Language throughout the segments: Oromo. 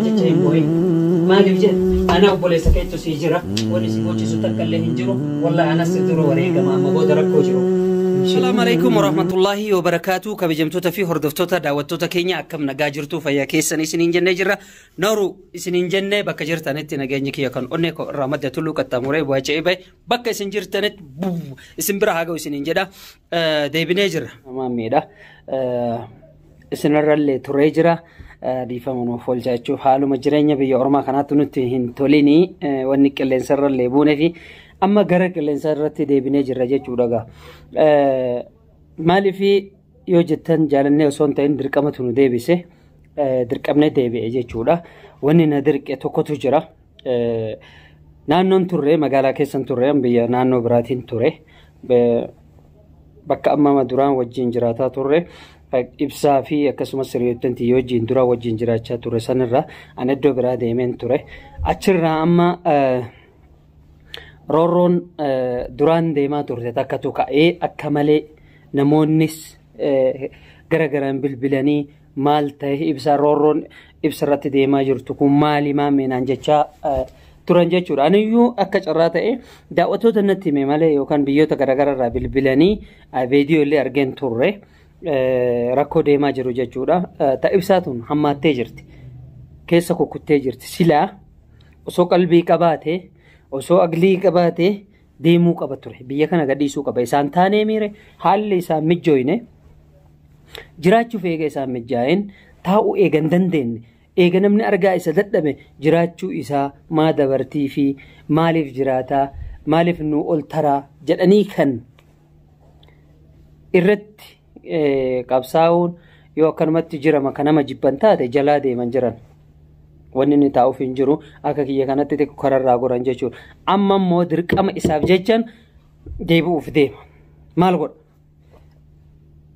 Jecha hin boo'in. Maaliif jedhe ana obboleessa keetu sii jira. Wanni si boochisu takka illee hin jiru. Wallahi anas si dura wareegama amma booda rakkoo jiru. Assalamu alaikum warahmatullahi wabarakatuh. Kabajamtoota fi hordoftoota daawwattoota keenya akkam nagaa jirtu fayyaa keessan isiniin jennee jirra. Nooru isiniin jennee bakka jirtanitti nageenyi kiyya kan onnee koo irraa madda tulluu qaxxaamuree bu'aa bahe bakka isin jirtanitti isin bira haa ga'u isiniin jedha. Deebinee jirra. Maammiidha. Isinirrallee turee jira. Dhiifama nuuf oolchaa jechuuf haaluma jireenya biyya ormaa kanaatti nutti hin tolinii wanni qilleensarrallee buunee fi amma gara qilleensa irratti deebinee jirra jechuudha gaa. Maaliif yoo jettan jaalannee osoo hin ta'in dirqamatu nu deebise dirqamnee deebi'e jechuudha. Wanni na dirqe tokkotu jira. Naannoon turre magaalaa keessan turre biyya naannoo biraatiin ture. Bakka amma duraan wajjin jiraataa turre ibsaa fi akkasumas hiriyoottan tiyya wajjin duraan wajjin jiraachaa ture sanirra ani iddoo biraa deemeen ture. Achirraa amma roorroon duraan deemaa turte takkatu ka'ee akka malee namoonnis gara garaan bilbilanii maal ta'e ibsaa roorroon ibsa irratti deemaa jirtu kun maali maameenaan jechaa turan jechuudha. Aniyyuu akka carraa ta'e daawwattoota natti hime malee yookaan biyyoota garaagaraa irraa bilbilanii viidiyoo illee argeen turre rakkoo deemaa jiru jechuudha. Ta ibsaa tun hammaattee jirti. Keessa kukkuttee jirti. Silaa osoo qalbii qabaate osoo aglii qabaate deemuu qaba ture. Biyya kana gadhiisuu qaba. Isaan taanee miire haalli isaan mijjooyne jiraachuuf eega isaan mijjaa'een taa'uu eega hin dandeenye. Eega namni argaa isa dadhabe jiraachuu isaa maa dabartii fi maaliif jiraataa maaliif nu ol taraa jedhanii kan irratti qabsaa'uun yoo akkanumatti jirama kan nama jibban taate jalaa deeman jiran. Wanni inni taa'uuf hin jiru akka kiyya kanatti xiqqoo kararraa goran jechuudha. Amma immoo dirqama isaaf jechan deebi'uuf deema. Maal godha?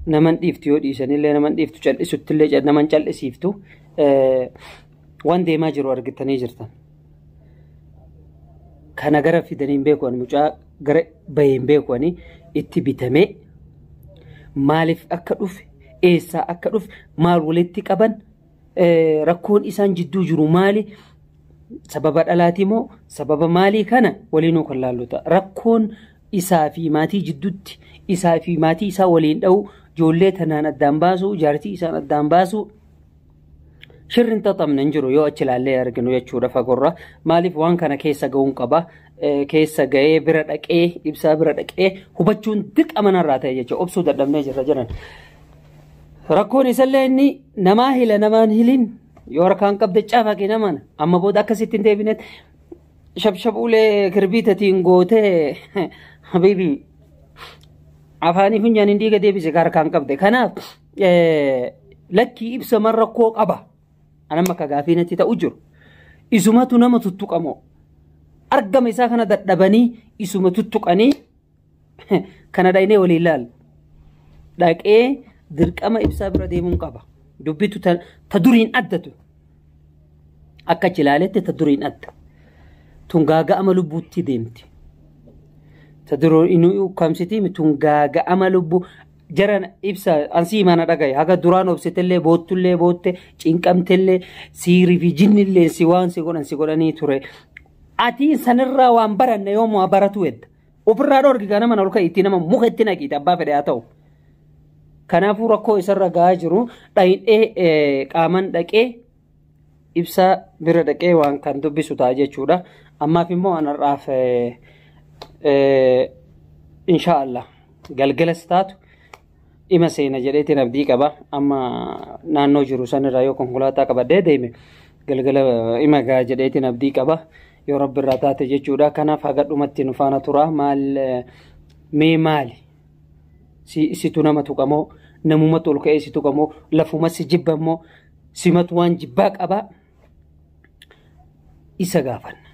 Naman dhiiftu yoo dhiisanillee naman dhiiftu cal'isuttillee naman cal'isiiftu waan deemaa jiru argitanii jirtan. Kana gara fidanii hin beeku mucaa gara bahee hin beeku itti bitamee maaliif akka dhufe eessaa akka dhufe maal walitti qaban rakkoon isaan jidduu jiru maali sababa dhalaatii moo sababa maalii kana waliinuu kan laallu ta'a. Rakkoon isaa fi maatii jidduutti isaa fi maatii isaa waliin dha'u ijoollee tanaan addaan baasu jaartii isaan addaan baasu shirri hin xaxamne hin jiru yoo achi ilaallee arginu jechuudha fagoorra. Maaliif waan kana keessa ga'uun qaba. Keessa ga'ee bira dhaqee ibsaa bira dhaqee hubachuun dirqama narraa ta'e jechuudha. Obsuu dadhabnee jirra jedhan. Rakkoon isallee inni namaa hila namaan hilin yoo harkaan qabde cafaqe namaan amma booda akkasitti hin deebinetti shabshabuulee kirbiitatiin gootee habiibi afaanii funyaan hin dhiiga deebise harkaan qabde. Kanaaf lakkii ibsa man rakkoo qaba. Anamma akka gaafii natti ta'u jiru. Isumatu nama tuttuqamoo. Argama isaa kana dadhabanii isuma tuttuqanii kana dhaynee waliin ilaalla. Dhaqee dirqama ibsaa bira deemuun qaba. Dubbitu ta duriin addatu. Akka achi ilaaletti ta duriin adda. Tun gaaga'ama lubbuutti deemti. Ta duruu ukkaamsitii tun gaaga'ama lubbuu jaran ibsa ansii mana dhagaye haga duraan obsitellee boottullee bootte cinqamtellee siirii fi jinnillee si waan si godhan si godhanii ture. Ati sanirraa waan baranne yoomuu baratu hedda. Ofirraa dhorki kana mana ol ka'iitti nama muka itti naqiite abbaa fedhe haa ta'u. Kanaafuu rakkoo isarra gahaa jiru dhayidhee qaaman dhaqee ibsaa bira dhaqee waan kan dubbisu ta'a jechuudha. Ammaaf immoo anarraaf inshaallah galgalas taatu dhima seena jedheetiin abdii qaba. Amma naannoo jiru sanirraa yoo konkolaataa qabadhee deeme galgala ima gaha jedheetiin abdii qaba. Yoo rabbi irraa taate jechuudha. Kanaaf haga dhumatti nu faana tura. Maal mee maali? Situ nama tuqamoo namumatu ol ka'ee si tuqamoo lafuma si jibbamoo simatu waan jibbaa qabaa isa gaafanna.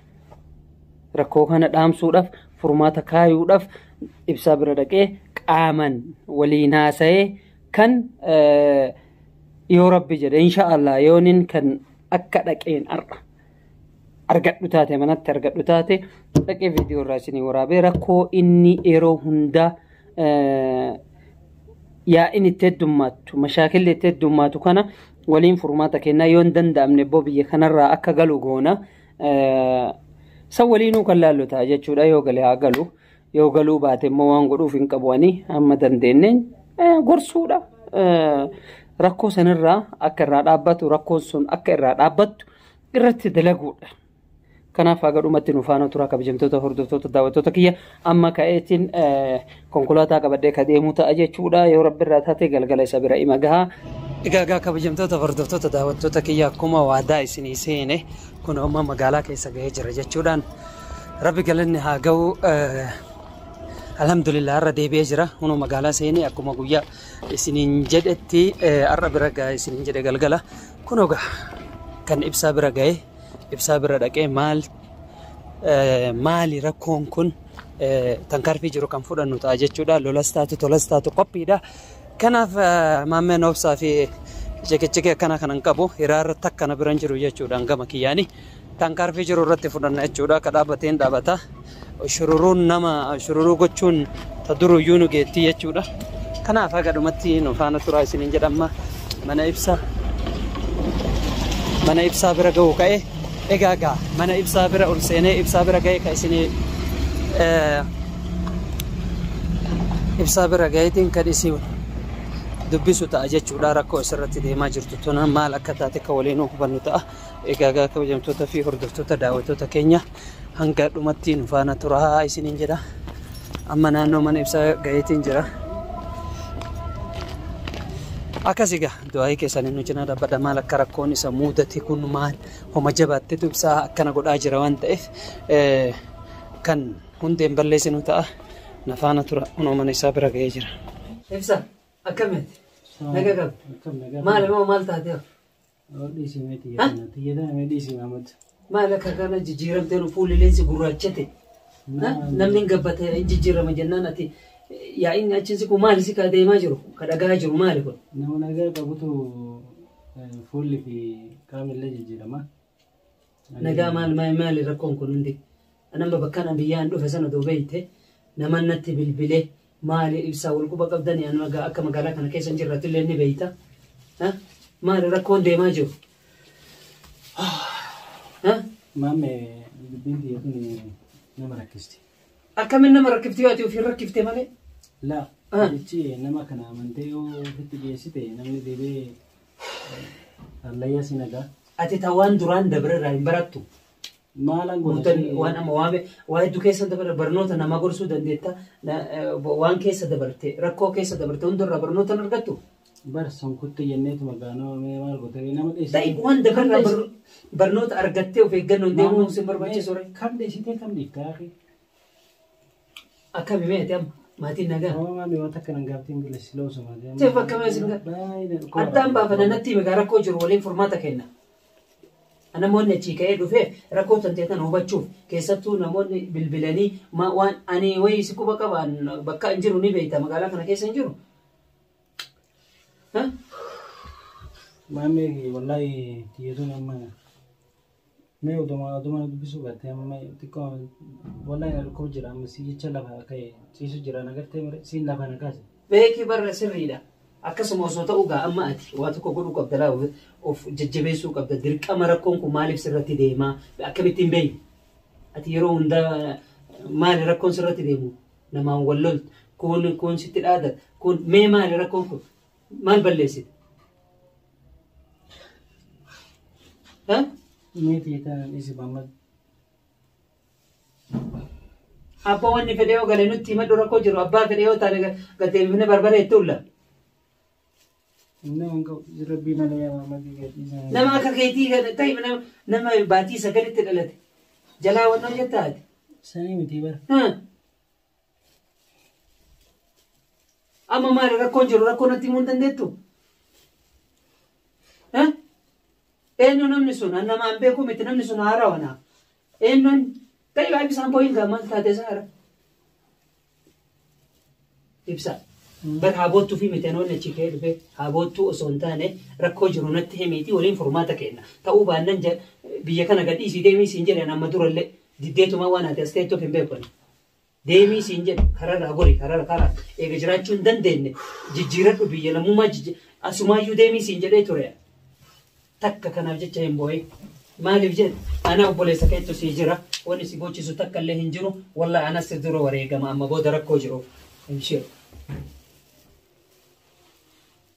Rakkoo kana dhaamsuudhaaf furmaata kaayuudhaaf ibsaa bira dhaqee qaaman waliin haasa'ee kan yoo rabbi jedhe inshaallah yoonin kan akka dhaqeen har'a argadhu taate manatti argadhu taate dhaqee viidiyoo irraa isinii waraabee rakkoo inni yeroo hundaa yaa'in itti heddummaattu mashaakilli itti heddummaatu kana Waliin furmaata kennaa yoo hin danda'amne immoo biyya kanarraa akka galu goona. San waliinuu kan laallu ta'a jechuudha. Yoo gale haa galu. Yoo galuu baate immoo waan godhuuf hin qabu ani hamma dandeenyeen gorsuudha. Rakkoo sanirraa akka irraa dhaabbatu, rakkoon sun akka irraa dhaabbattu irratti dalaguudha. Kanaaf haga dhumatti nu faana turaa, kabajamtoota hordoftoota daawwattoota kiyya. Amma ka'eetiin konkolaataa qabadhee ka deemuu ta'a jechuudha. Yoo rabbi irraa taate galgala isa bira ima gahaa. Egaa egaa kabajamtoota hordoftoota daawwattoota kiyya, akkuma waadaa isinii seene kun amma magaalaa keessa gahee jira jechuudhaan rabbi galanni haa ga'u. Alhamdulillah, har'a deebi'ee jira. Kunoo magaalaa seenee akkuma guyyaa isiniin jedhetti har'a bira ga'a isiniin jedhe galgala. Kunoo gaa kan ibsaa bira ga'ee, ibsaa bira dhaqee maal maali rakkoon kun, tankaarfii jiru kan fudhannu ta'a jechuudha. Lolas taatu tolas taatu qophiidha. Kanaaf maammeen obsaa fi ciqiciqee akkana kanan qabu hiraarra takkana biran jiru jechuudha gama kiyyaani. Tankaarfii jiru irratti fudhanna jechuudha. Ka dhaabbateen dhaabata. Shururuun nama shururuu gochuun ta duruyyuu nu geettii jechuudha. Kanaaf haga dhumatti nu faana turaa isiniin jedhama. Mana ibsaa bira ga'u ka'e. Egaa gaa mana ibsaa bira ol seenee ibsaa bira ga'e ka isinii ibsaa bira ga'eetiin kan isin dubbisu ta'a jechuudha. Rakkoo asirratti deemaa jirtu tuna maal akka taate kan waliin hubannu ta'a. Egaa gaa kabajamtoota fi hordoftoota daawwattoota keenya, hanga dhumatti nu faana turaa isiniin jedha. Amma naannoo mana ibsaa ga'eetiin jira. Akkas egaa du'aayii keessanii nu cinaa dhaabbadha. Maal akka rakkoon isa mudate kun, maal homa jabaattetu ibsaa akkana godhaa jira waan ta'eef kan hundeen balleessinu ta'a. Na faana tura, kunoo mana isaa bira ga'ee jira. Ibsa, akkamitti? Naga qabdi? Maal immoo maal taatee? Maal akka kana jijjiiramtee nu fuulli leensi gurraachate? Namni hin gabbate hin jijjiirama jennaan ati yaa'inni achiin siqu maali si ka deemaa jiru? Ka dhagaa jiru maali kun? Nama nagaa qabutu fuulli fi qaamni jijjiirama. Nagaa maal maali maali rakkoon kun hundi? Nama bakka ana biyyaan dhufe sana odoo beeyte nama natti bilbilee maali ibsaa wal quba qabdanii ani akka magaalaa kana keessa hin jirratti illee ni beeyta. Maali rakkoon deemaa jiru? Maamme, dubbiin xiyya kun nama rakkisti. Akkamiin nama rakkifti yoo ati ofiin rakkifte malee? Laa, jechi nama kana amantee yoo ofitti geessite namni deebi'ee hallayyaa si nagaa. Ati ta waan duraan dabre irraa hin barattu. Maalaan Muuxan waan amma waan waa hedduu keessa dabarte barnoota nama gorsuu dandeetta. Waan keessa dabarte, rakkoo keessa dabarte hundarraa barnoota hin argattu. Bar sonkutti jenneetuma gaanoo mee maal gootee nama Ta'i waan dabarraa barnoota argattee of eeggannoon deemuun sin barbaachisu ree. Kam dheessitee kam dhiiftaa akhi? Akkami meeti amma maatiin nagaa? Amma maami waan takka nan gaaftiin gila siloo suma. Seef akkami isin addaan baafana natti hime, rakkoo jiru waliin furmaata kenna. Namoonni achii ka'ee dhufee rakkoo tantee tana hubachuuf, keessattuu namoonni bilbilanii waan ani wayii si quba qaban bakka hin jiru ni beekta, magaalaa kana keessa hin jiru. Maamee, wallaahi xiyyeetuun amma mee oduma dubbisuu baatte amma xiqqoo wallaahi na dhukkubu jira, amma si jecha lafa ka'e ciisu jira, nagartee mire siin lafa na kaase. Beekii barra sirriidha. Akkasuma osoo ta'uu gaa amma ati waa tokko godhuu qabda laa, of jajjabeessuu qabda. Dirqama rakkoon kun maaliif sirratti deemaa akkamittiin beeyi? Ati yeroo hundaa maali rakkoon sirratti deemu? Namaan wal loltu, kun kun sitti dhaadata, kun mee maali rakkoon kun? Maal balleessite? Mee xiyyeetaan dhiisi amma. Abbaa wanni fedhe yoo gale nutti himadhu, rakkoo jiru abbaa fedhe yoo taane gateeffine barbaree itti ulla. Nama hin qabu rabbii malee yaa mamma dhiisan. Nama akka keetii kana ta'e nama baatii 9tti dhalate. Jalaa wannoo jettaa ati. Sanii miti bara. Amma maali rakkoon jiru, rakkoo natti himuu hin dandeettu? Eenyu namni sun? An nama an beeku miti, namni sun haarawaa naaf. Eenyuun ta'e baay'ee isaan boo'in gaa maal taate saara? Ibsa. Bar haa boottuu fi miti anoonni achi ka'ee dhufe haa boottuu osoo hin taane rakkoo jiru natti himiitii waliin furmaata kenna. Ta'uu baannaan biyya kana gadhiisii deemii siin jedhan amma durallee diddeetuma waan ati as teettuuf hin beeku. Deemii siin jedhe, kararraa gori, kararra karaa eega jiraachuu hin dandeenye jijjiiradhu, biyya lammummaa asumaayyuu deemii siin jedhee ture. Takka kanaaf jecha hin boo'in. Maaliif jedhe ana obboleessa keetu sii jira. Wanni si boochisu takka illee hin jiru. Wallahi anas si dura wareegama amma booda rakkoo jiru. Abshir.